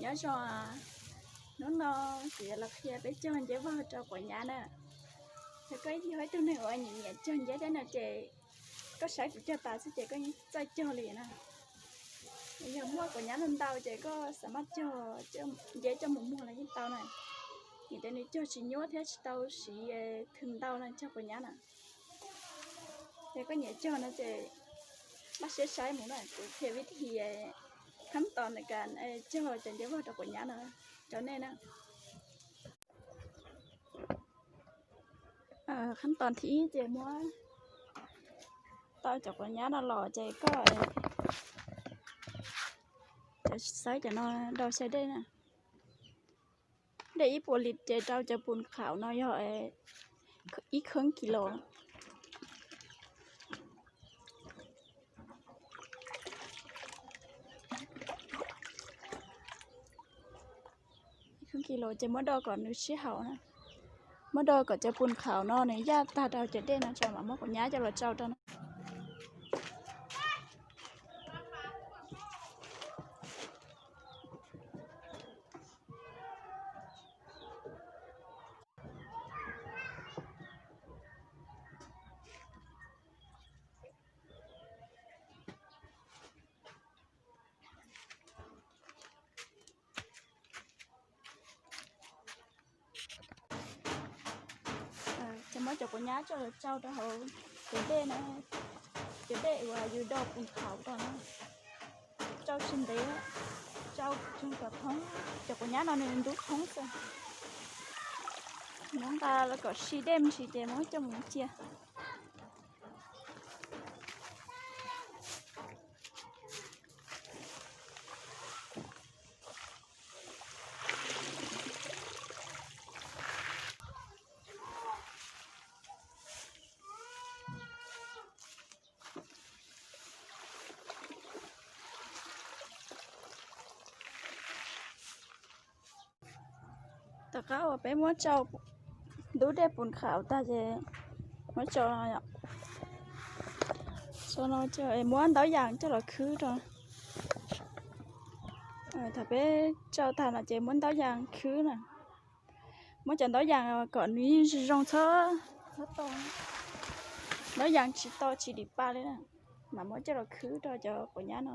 Nyob zoo, hnub no kuv yuav los qhia peb cog nceb vog rau quav nyab na. Yog koj yog ib tug neeg uas nyiam nyiam cog nceb thiab no ces koj saib kuv cog tas xwb ces koj yeej txawj cog li na. Yog muaj quav nyab ntau ntau ces koj xav maj cog nceb coj mus muag los yeej tau na. Vim tias nws cog tsis nyuaj thiab tsis tau siv thwm ntau no cog quav nyab na. Ces koj nyiam cog no ces maj siab saib mus na, kuv qhia vib thi khab tos ntawm kas cog cov nceb vog rau quav nyab no rau nej na. Khab tos thib ib ces muab tau cov quav nyab no los ces koj xawb cov no rau xyaw dej na. Dej ib puas lis ces rau cov pus qhaum no yog ib khab kis los. Ib khab kis los ces muab do kom nws sib haum na. Muab do kom cov pus qhaum no nws yaj tag rau cov dej no tso mam muab quav nyab coj los tsau rau na. Ces muab cov quav nyab coj los tsau rau hauv cov dej na, cov dej uas yus do pus qhaum rau na. Tsau tsis ntev, tsau tsuag kom thoob, cov quav nyab no nws ntub thoob xwb. Muab nqa los kom si dej me ntsis ces muab coj mus cia. Tom qab uas peb muab tsau ntub dej pus qhaum tag ces muab tso, tso no muab ntaub yas coj los khwb rau. Thaum peb tsau tag no ces muab ntaub yas khwb na. Muab cov ntaub yas kom nws yeej zoo zoo txhob, txhob to. Ntaub yas tsis to tsis dim pa li na, mam muab coj los khwb rau cov quav nyab no.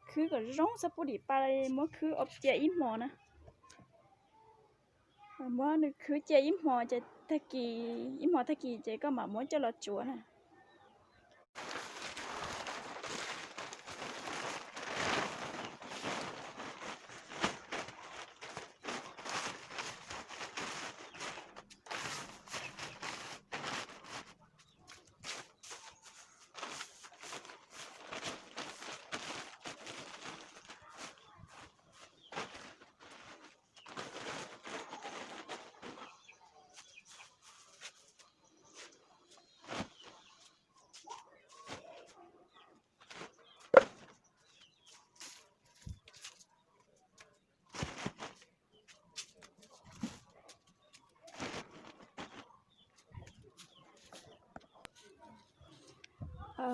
Khwb kom zoo txhob pub dim pa li, muab khwb cia ib hmos na. Muab nws khwb cia ib hmos ces tag kis, ib hmos tag kis ces koj mam muab coj los tsuav na.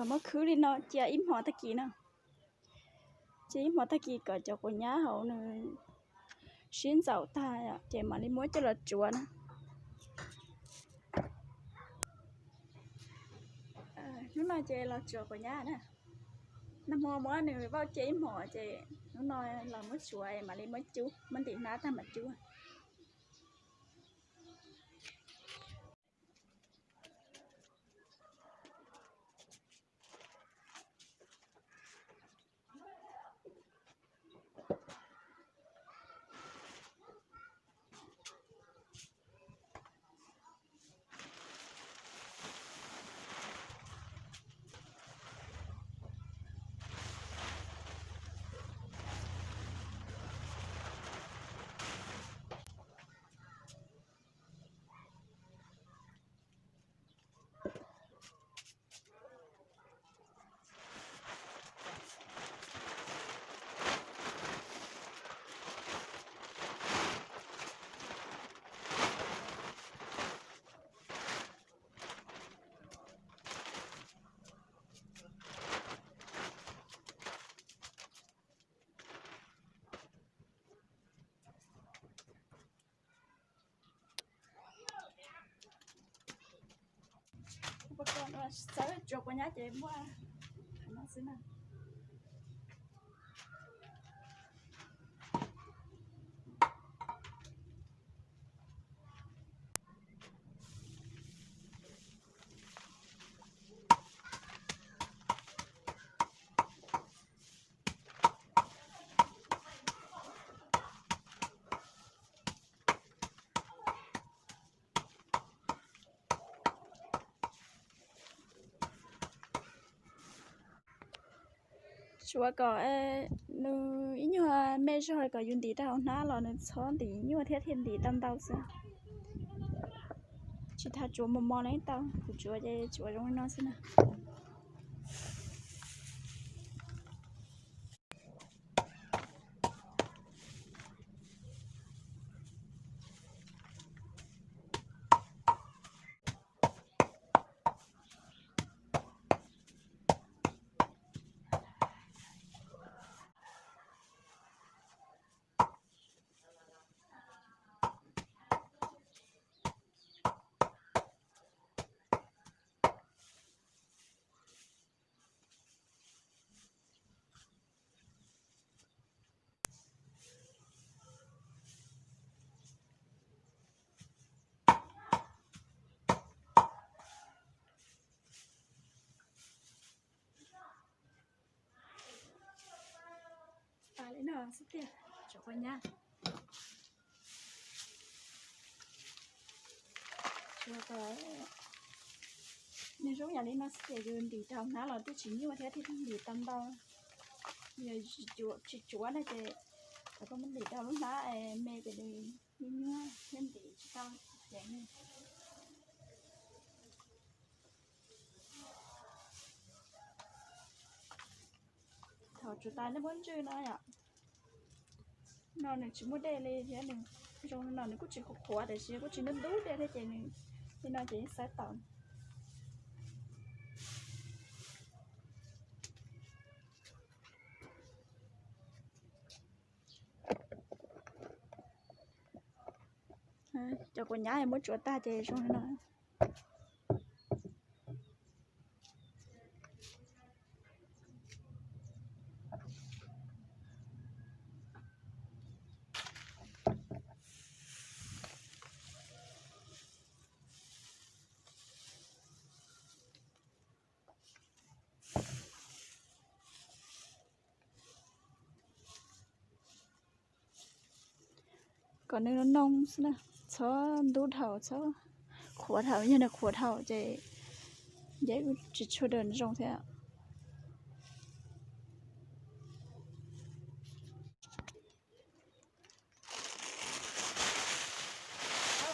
Muab khwb li no cia ib hmos tag kis na. Cia ib hmos tag kis kom cov quav nyab hauv nws sib ntxaum tag ces mam li muab coj los tsuav na. Hnub no ces los tsuav quav nyab na. Nag hmo muab nws vauj cia ib hmos ces hnub no los muab tsuav mam li muab cub, muab ntim hnab tag mam cub. Txawb tsuav quav nyab ces muaj no xwb na. Tsuav kom nws ib nyuag me zog kom yus ntim rau hauv hnab los nws txhob ntim nyuaj thiab thiaj ntim tau ntau xwb. Tsis tas tsuav mos mos los tau, kuv tsuav ces tsuav zoo li no xwb na. Tas li no xwb tiag, tsuav quav nyab. Tsuav kom nws zoo yam li no xwb ces yus ntim rau hnab los twb tsis nyuaj thiab thiaj ntim tau ntau. Yog tsis tsuav no ces koj muab ntim rau lub hnab me ces nws nyuaj nyuaj thiab ntim tsis tau ceev. Thaum tsuav tas nej muab ntswj no yom, no nws tsis muaj dej li thiab nws zoo li no nws kuj tsis qhuav qhuav tiam sis kuj tsis ntub ntub dej thiab ces nws li no ces yeej xav tau. Cov quav nyab muab tsuav tag ces zoo li no. Kom nws noo xwb na, txhob ntub dhau, txhob qhuav dhau, yog nws qhuav dhau ces nce tsis tshua zoo thiab.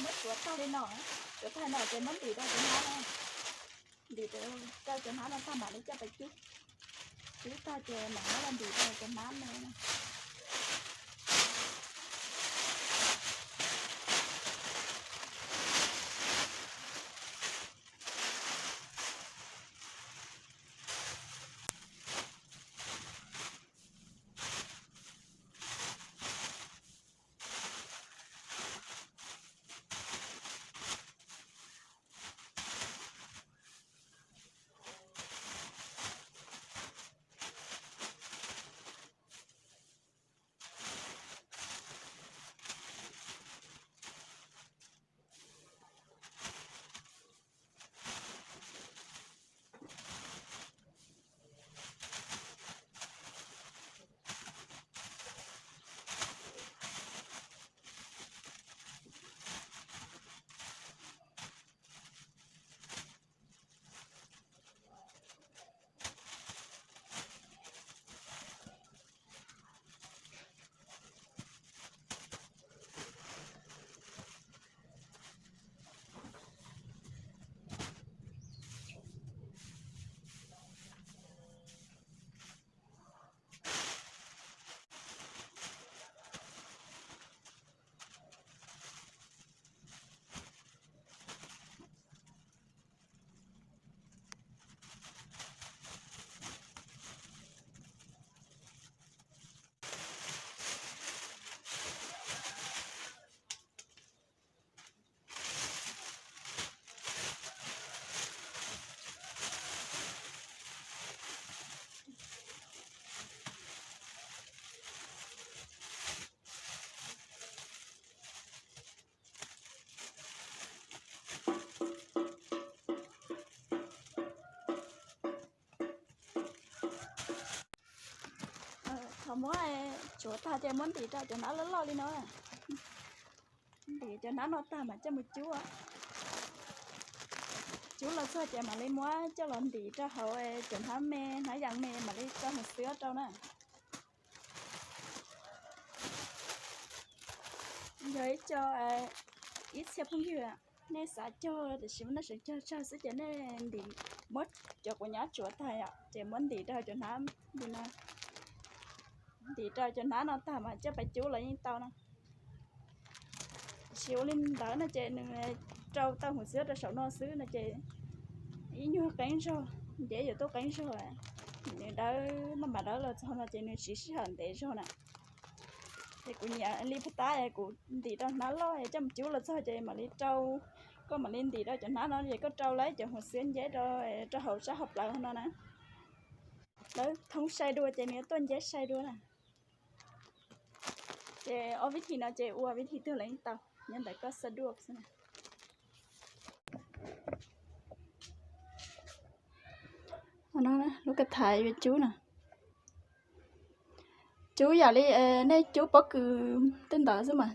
Muab tsuav tag li no, tsuav tag no ces muab ntim rau cov hnab no, ntim rau cov hnab no tag mam li coj pais kib. Kib tag ces mam muab los ntim rau cov hnab no. Muab tsuav tag ces muab ntim rau cov hnab loj loj li no. Ntim cov hnab no tag mas coj mus cub. Cub los txog ces mam li muab coj los ntim rau hauv cov hnab me, hnab yas me mam li tso hauv xwb rau na. Yog ib co, ib txhia phooj ywg, nej xav cog tiam sis nej xav cog tsawg xwb ces nej ntim, muab cov quav nyab tsuav tag yom ces muab ntim rau cov hnab li no. Ntim rau cov hnab no tag mas coj pais cub los yeej tau na. Tiam sis ua li ntawd no ces nws rau tau hum xwb rau saum no xwb no ces ib nyuag qeeb zog, nce yuav tuaj qeeb zog, nws dawb maj mam dawb los txog no ces nws siv sij hawm ntev zog na. Ces kuv nyiam li phav tab es kuv ntim rau hnab loj es coj mus cub los txog ces mam li rau, koj mam li ntim rau cov hnab no ces koj rau lawm cov hum xwb nceb rau, rau hauv sab hauv plawv no na. Lawv thoob sai dua ces nws yuav tuaj nceb sai dua na. Ces ob vib thi no ces ua vib thi twg los yeej tau, nyob ntawm koj xav dua xwb na. Lub ka thaiv yuav cub na, cub yam li nej cub pob kws tej ntawd xwb mas.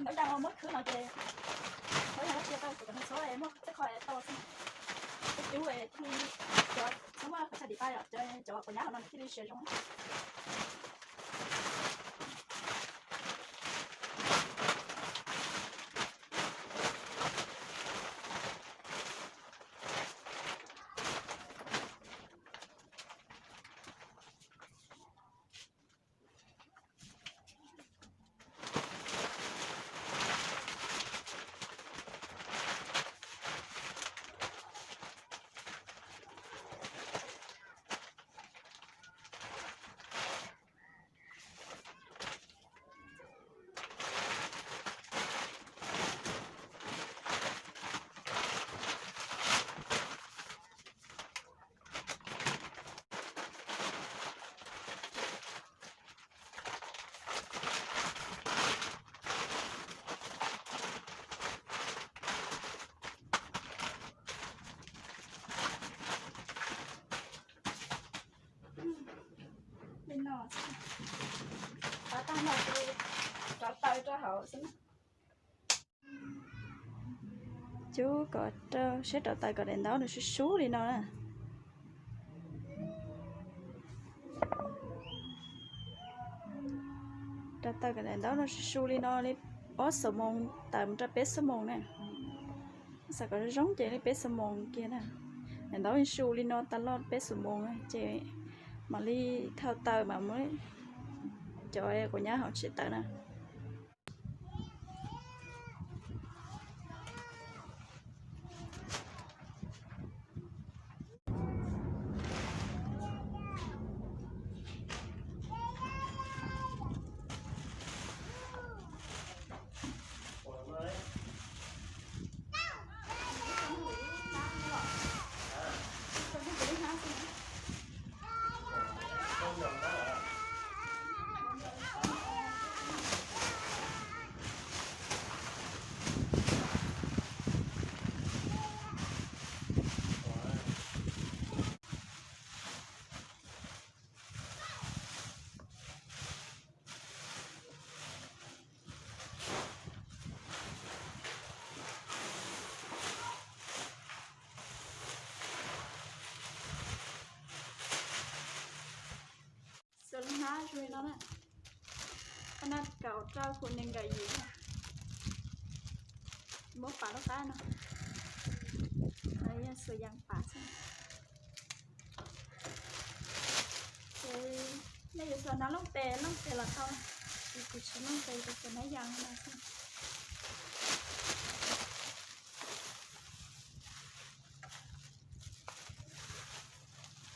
Ntawd dag muab khwb no ces, txhob yog cia tau kuv cov no txhob muab tej qho tau xwb. Cub thiaj li, cov txhob muab qhov chaw dim pa yom, cov quav nyab hauv no thiaj li siav zoo. Li no, tag no ces rov taw rau hauv xwb. Cub kom rau siab rau taws kom daim ntaub nws sub sub li no na. Rau taws kom daim ntaub no sub su li no li ob xuab moos tawm mus rau peb xuab moos na. Xav kom zoo ces li peb xuab moos kiag na. Daim ntaub su li no tas los peb xuab moos ces mam li thau taws mam muab cov quav nyab hauv tsev tawm na. Xaws hnab zoo li no na. Naj kaum rau kuv nees nkaum yim, muab pav lub qab no, yog xuas yas pav xwb. Ces nej yuav xuas hnab looj pes, looj pes los tau, kuv tsis looj pes, kuv xuas hnab yas no xwb.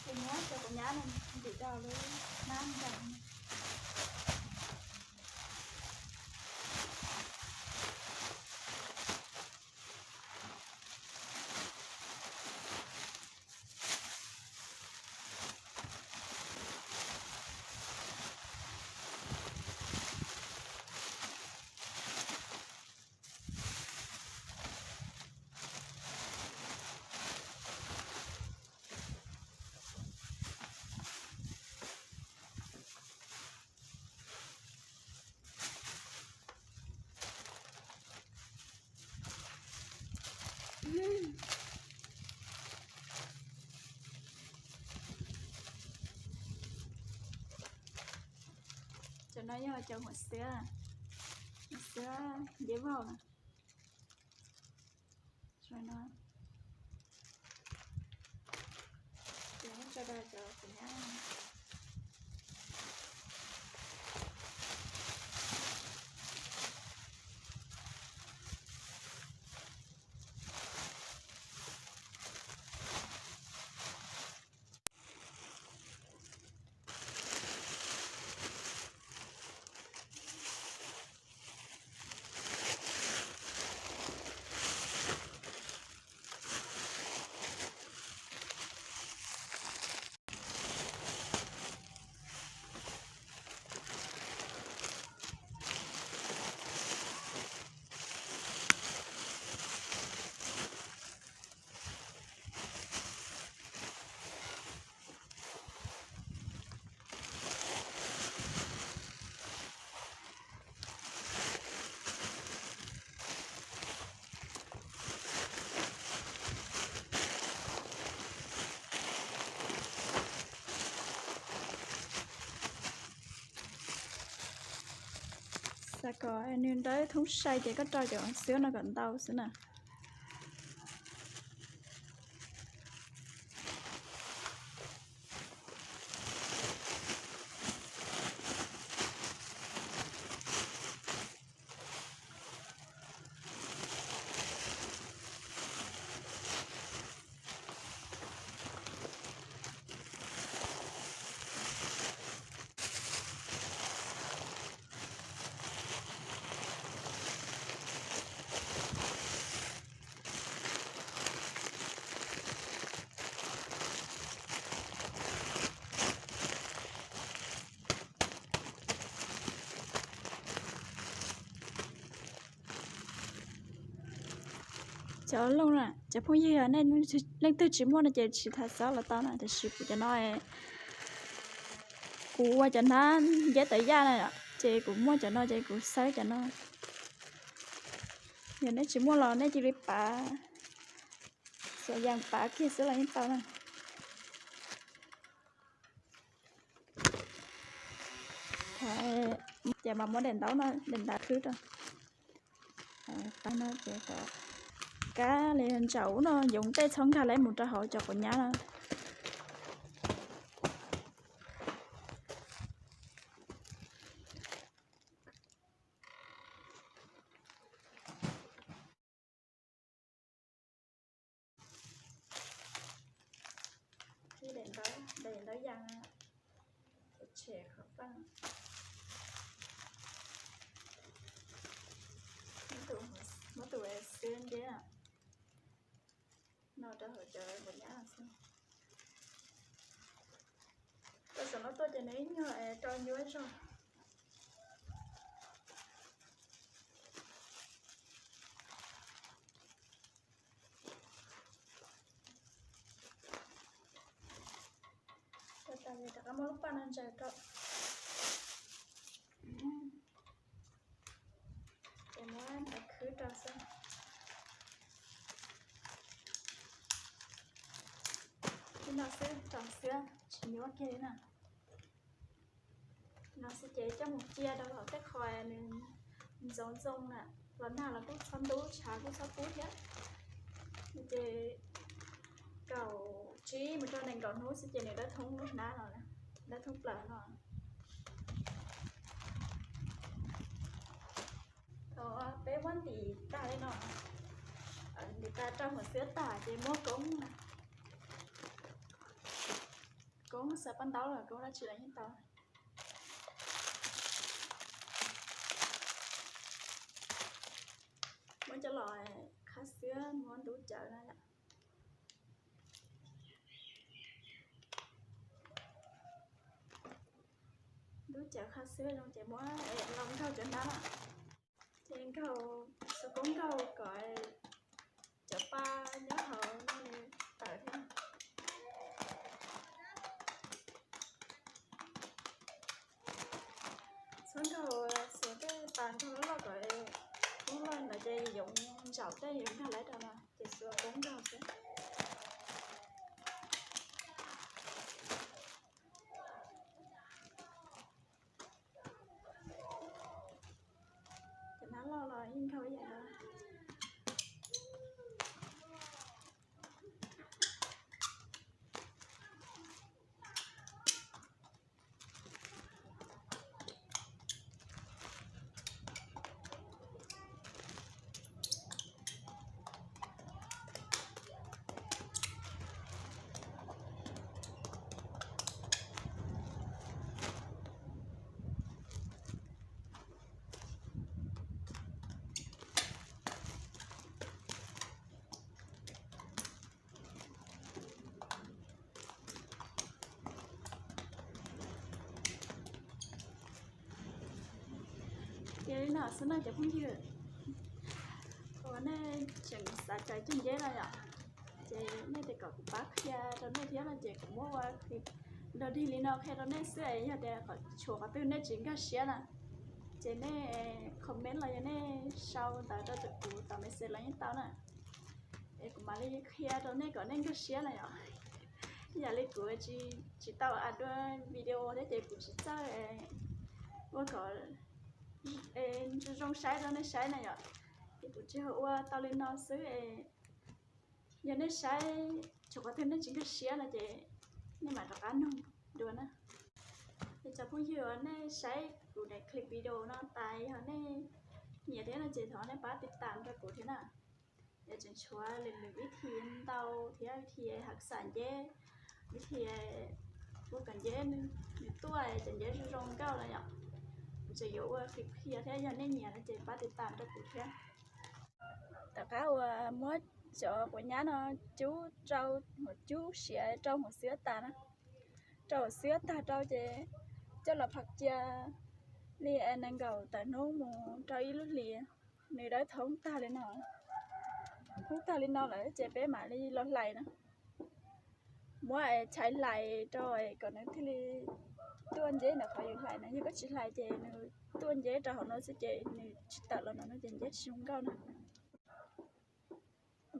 Ces muab cov quav nyab no ntim rau lub hnab yas. Cov no yog cov huam xiab, huam xiab nceb vog na. Ces muab tso rau cov quav nyab. Xav kom nws dawb thoob sai ces koj rau cov xiab no kom ntau xwb na. Cov looj na, cov phooj ywg, nej leej twg tsis muaj no ces tsis tas xob los tau na, tiam sis kuv cov no, kuv ua cov hnab nceb tawv yaj na, ces kuv muaj cov no ces kuv xawb cov no. Yog nej tsis muaj los nej cia li pav, xuas yas pav kiag xwb los yeej tau na. Ces mas muab daim ntaub no, daim ntaub khwb rau. Tau no ces kom kab li ntsaum ub no yoov tej txhob nkag lawm mus rau hauv cov quav nyab no. Ib daim ntaub, daim ntaub yas, tshem qhov paj. Muab tus xiab nceb no rau hauv cov quav nyab xwb. Rau saum no tuaj ces nws ib nyuag rau nyuaj zog. Rau tas, rov qab muab lub paj no ntsaws rau. Ces muab ntawv khwb rau xwb. Li no xwb, rau xwb, tsis nyuaj kiag li na. Xwb ces coj mus cia rau hauv tej qho nws ntxoov ntxoo na, los nag los kuj txhob ntub, tshav kuj txhob kub thiab. Ces kaum tsib mus rau nees nkaum hnub xwb ces nws dawb thoob lub hnab no, dawb thoob plaws no. Thaum peb muab ntim tag li no, ntim tag rau hauv xwb tag ces muab koob, koob xaws paj ntaub los koob dab tsi los yeej tau. Muab coj los qhab xwb muab ntub cawv na yom. Ntub cawv qhab xwb zoo ces muab los nkaug cov hnab na. Ces nkaug, xuas koob nkaug kom cov pa nyob hauv no nws tawm thiab. Txhob nkaug, xuas tej pas nkaug loj loj kom koob loj ntawd ces yoov ntsaum tej yoov nkag lawv rau no ces xuas koob nkaug xwb. Cov hnab loj los yeej nkaug ib yam nkaus. Ces li no xwb no cov phooj ywg, uas nej tseem xav cawv cog nceb no yom, ces nej tias kom kuv pab qhia rau nej thiab no ces kuv muab ua dog dig li no qhia rau nej xwb. Yog tias tshuav qhov twg nej tsis nkag siab na, ces nej comment los yog nej sau ntawv rau kuv tom message los yeej tau na. Es kuv mam li qhia rau nej kom nej nkag siab na yom. Yam li kuv tsis tau ua dua video thiab ces kuv tsis txawj ua kom zoo saib rau nej saib na yom. Ces kuv tsis ua tau li no xwb. Yog nej saib tshuav qhov twg nej tsis nkag siab no ces nej mam rov qab nug dua na. Es cov phooj ywg uas nej saib kuv daim clip video no tas yog nej nyiam thiab no ces thov nej pab tiv tam rau kuv thiab na. Yog tseem tshuav lwm lwm vib thi ntau thiab vib thi hav xam nceb, vib thi ua kom nceb nws tuaj cov nceb zoo zoo nkauj no yom. Kuv tseem yuav ua qhia qhia thiab yog nej nyiam no ces pab tiv tam rau kuv thiab. Tom qab uas muab cov quav nyab no cub rau, cub siav rau hauv xwb tas na, rau hauv xwb tag rau ces coj los phaj cia li nees nkaum tawm hnub mus rau ib lub hlis, nws dawb thoob tag li no. Thoob tag li no lawm ces peb mam li los hlais na. Muab chais hlais rau kom nws thiaj li tuaj nceb ntawm qhov yus hlais na. Yog koj tsis hlais ces nws tuaj nceb rau hauv no xwb ces nws tsis tawm los no no ces nceb tsis zoo nkauj na.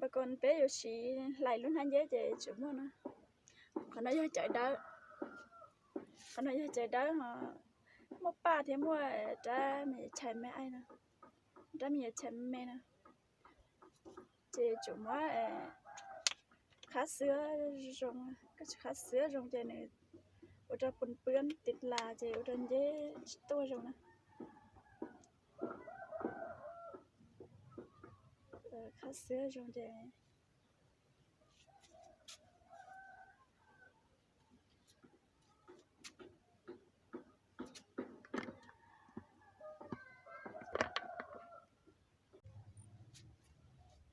Pas kos peb yuav siv hlais lub hnab nceb ces tsuas muaj no. Qhov no yog cawv dawb, qhov no yog cawv dawb ho muaj paj thiab muaj rab me chais me ai no, rab me nyuam chais me me no. Ces tsuas muab qhab xwb zoo, koj tsis qhab xwb zoo ces nws ua rau pw pw tis las ces ua rau nceb tsis tuaj zoo na. Qhab xwb zoo ces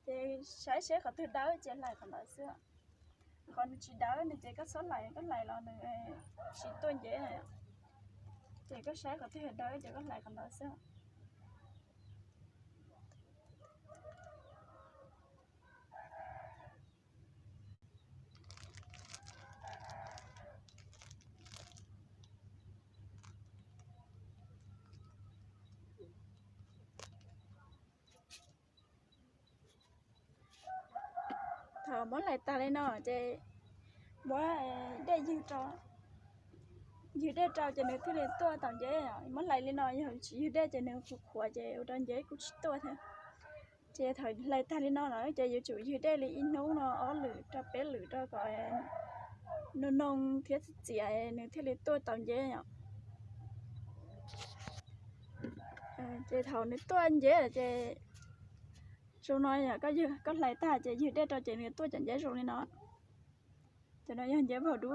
ces saib seb qhov twg dawb ces hlais qhov ntawd xwb. Qhov nws tsis dawb no ces koj txhob hlais, koj hlais los nws tsis tuaj nceb na. Ces koj saib qhov twg dawb ces koj hlais qhov ntawd xwb. Thaum muab hlais tas li no ces muab dej ywg rau, ywg dej rau ces nws thiaj li tuaj tau nceb. Muab hlais li no yog tsis ywg dej ces nws qhuav qhuav ces ua rau nceb kuj tsis tuaj thiab. Ces thaum hlais tag li no lawm ces yuav tsum ywg dej li ib hnub no ob lwm rau peb lwm rau kom noo noo thiab txias txias nws thiaj li tuaj tau nceb os. Ces thaum nws tuaj nceb ces zoo no yom, koj hlais tag ces ywg dej rau ces nws tuaj cov nceb zoo li no. Cov no yog nceb vauv dub.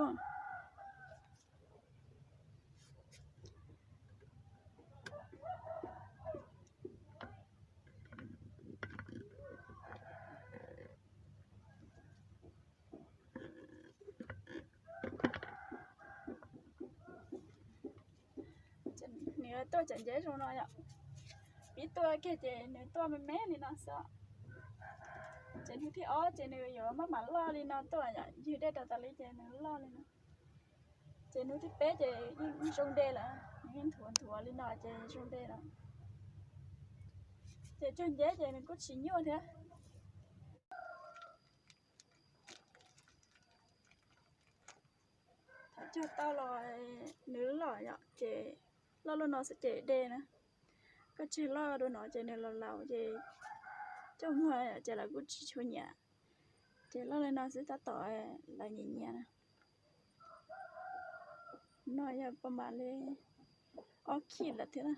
Nws tuaj cov nceb zoo no yom. Pib tuaj kiag ces nws tuaj me me li no xwb. Ces hnub thib ob ces nws yuav maj mam loj li no tuaj yom, ywg dej rau tas li ces nws loj li no. Ces hnub thib peb ces yeej zoo de lawm, nws yeej nthuav nthuav li no ces zoo de lawm. Ces cog nceb ces nws kuj tsis nyuaj thiab. Thaum cog tau los nws loj yom, ces loj loj no xwb ces de na. Koj tseg loj dua no ces nws laus laus ces coj muag ces lawv kuj tsis tshua nyiam. Ces loj li no xwb tab tom lawv nyiam nyiam na. No yog paj mam li ob khij lawm thiab na.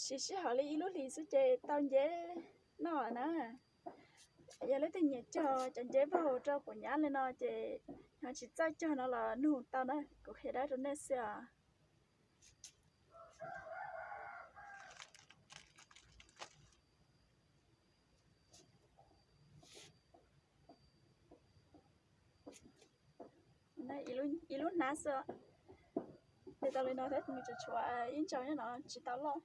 Siv sij hawm li ib lub hlis xwb ces tau nceb noj na. Yog leej twg nyiam cog cov nceb vaub hauv rau quav nyab li no ces ho tsis txawj cog no los nug tau na, kuv qhia dab rau nej xwb os. Ib lub hnab xwb, de tau li no thiab, nws tsuas tshuav ib ntsaus nyob no tsis tau loj,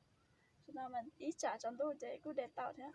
ib tsam tsaus ntuj ces kuj de tau thiab.